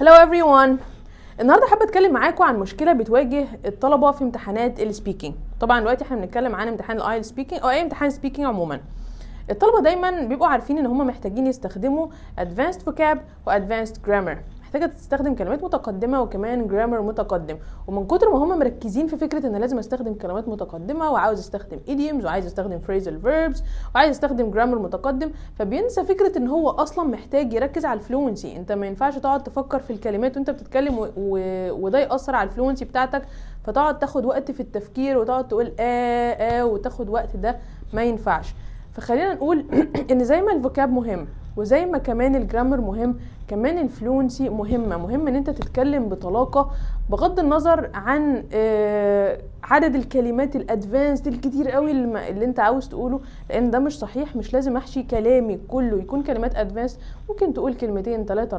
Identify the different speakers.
Speaker 1: Hello everyone. النهارده حابة اتكلم معاكم عن مشكلة بتواجه الطلبة في امتحانات ال speaking. طبعا دلوقتي احنا بنتكلم عن امتحان ال IELTS speaking او اي امتحان speaking عموما. الطلبة دايما بيبقوا عارفين ان هم محتاجين يستخدموا advanced vocab و advanced grammar، محتاجه تستخدم كلمات متقدمة وكمان grammar متقدم. ومن كتر ما هم مركزين في فكرة ان لازم استخدم كلمات متقدمة وعاوز استخدم idioms وعايز استخدم phrasal verbs وعايز استخدم grammar متقدم، فبينسى فكرة ان هو اصلا محتاج يركز على ال fluency. انت ما ينفعش تقعد تفكر في الكلمات وانت بتتكلم وده ياثر على ال fluency بتاعتك، فتقعد تاخد وقت في التفكير وتقعد تقول اه وتاخد وقت، ده ما ينفعش. فخلينا نقول ان زي ما ال vocab مهم وزي ما كمان ال grammar مهم، كمان ال fluency مهمة. مهم ان انت تتكلم بطلاقة بغض النظر عن عدد الكلمات ال advanced الكتير قوي اللي انت عاوز تقوله، لان ده مش صحيح. مش لازم احشي كلامي كله يكون كلمات advanced، ممكن تقول كلمتين 3